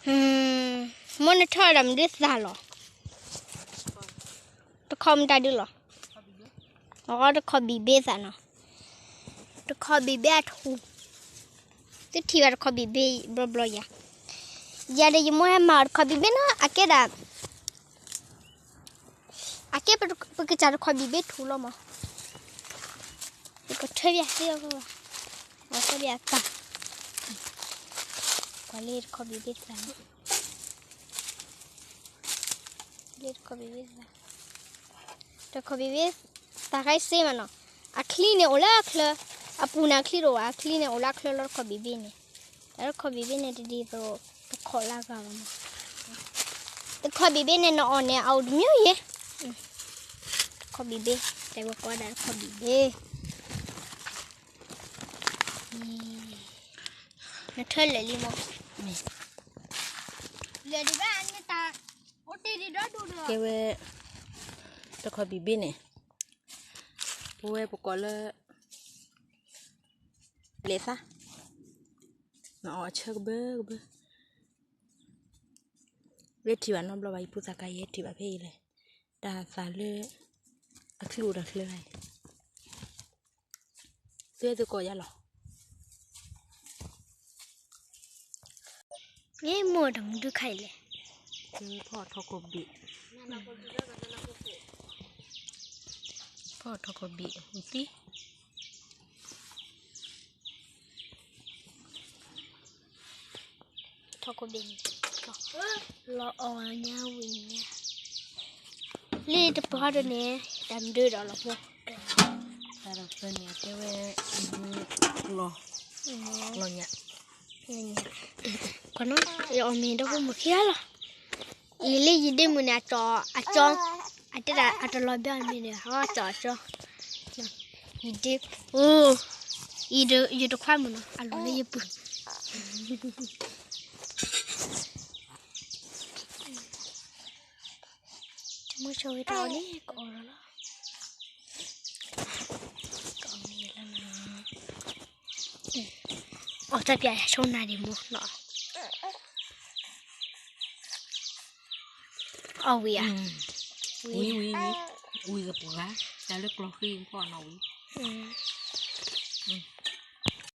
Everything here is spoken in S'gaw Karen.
မိၢ်နထၢၣ်ဒီးမနုၤသးလီၤ. တခီမတၤဒုလီၤ. အီ တခီဘံၣ်ဘ့ၣ်သးနီၤ. တခီဘံၣ်ဘ့ၣ်အထူ, သုထံၣ်ဘၣ်တခီဘံၣ်ဘ့ၣ်ဘျီဘျီယၤ. ယၤဒီးယမိၢ်ဟဲမၤအီၤတခီဘံၣ်ဘ့ၣ်နီၤ အကဲဒၣ် အကဲပကစၢ်တခီဘံၣ်ဘ့ၣ်ထူလီၤမး. ယကထၢၣ်ဘၣ်သ့ၣ်အီၤဘၣ်, အီၣ်ဘၣ်အပၢ်, ကွၢ်လၢတခီဘံၣ်ဘ့ၣ်သး, လၢတခီဘံၣ်ဘ့ၣ်သး, တခီဘံၣ်ဘ့ၣ်သးခါအံၤစ့မးနီၤ. အချံန့ၣ်အိၣ်လၢအချၢ, အပူၤန့ၣ်အချံတအိၣ်ဘၣ်, အချံန့ၣ်အိၣ်လၢအချၢလၢတခီဘံၣ်ဘ့ၣ်န့ၣ်. တၢ်တခီဘံၣ်ဘ့ၣ်န့ၣ်တဒ်သိး တခီလၢအဂၤဘၣ်မး. တခီဘံၣ်ဘ့ၣ်န့ၣ်နအီၣ်န့ၣ် အအိၣ်တမံၤယဲ. တခီဘံၣ်ဘ့ၣ်, တဲဝဲကိးဒၣ်တခီဘံၣ်ဘ့ၣ်. နထၢၣ်လၢာ်လံမး, လၢာ်ဒံးဘၣ်န့ၣ်တၢ်, အိၣ်တ့ၢ်ဒံးဒီဒူၣ်ဒီး ကဲဝဲ တခီဘံၣ်ဘ့ၣ်န့ၣ်, ပဝဲပကိးလၢ လဲၤသး, နအီၣ်အဆၢကဘၢကဘၢ, ယဲထံၣ်ဘၣ်နီတဘျီဘၣ် ယပုၢ်သးကါ ယဲထံၣ်ဘၣ်ဖဲအံၤလဲၣ်, တၢ်သးလၢ အချံအိၣ်တၢ်ချၢအံၤ, သုသုကိးယၤလီၤ. မ့ၢ်မိၢ်တၢ်မနုၤခါအံၤလဲၣ်, ဖီၣ်ထီၣ်ကိးဘ့ၣ်, ဖီၣ်ထီၣ်ကိးဘ့ၣ် ဝံၤသံ ထီၣ်ကိးဘ့ၣ်န့ၣ်, လီၤအီၣ်ညါဝံၤညါ, လၢတပှၢ်ဒီးန့ၣ် တၢ်မဒုဒီးလီၤဖိ, တၢ်ဒီးဖၢန့ၣ် အတဲဝဲ လီၤ, လီၤညါ, ကွၢ်နီၤ ယအီၣ်မ့ၤဒီးဖိမုၣ်ခံဂၤလီၤ. အံၤလၢယဒ့မုၣ်န့ၣ် အကၠီ, အတဲဒၣ်အတလီၤဘၣ်မ့ၤဒီး ဟီကၠီအကၠီ, ယဒ့, အိ, ယတခွါမုၣ်နီၤ အလီၤလၢယပူၤ, တမုၢ်ဆိဝံၤတအီၣ်လံ ကအီၣ်လီၤလီၤ, ကအီၣ်မ့ၤလီၤနီၤ, အီၣ်တၢ်ပျၢ်ယၤဆိနၤဒံးမိၢ်နီၤ, အီၣ်ဝံၤဧါ, ဝံၤဝံၤဝံၤ, ဝံၤကပှၤဂၤ, တၢ်လၢကျီဃံကီၢ်နီၤဝံၤ,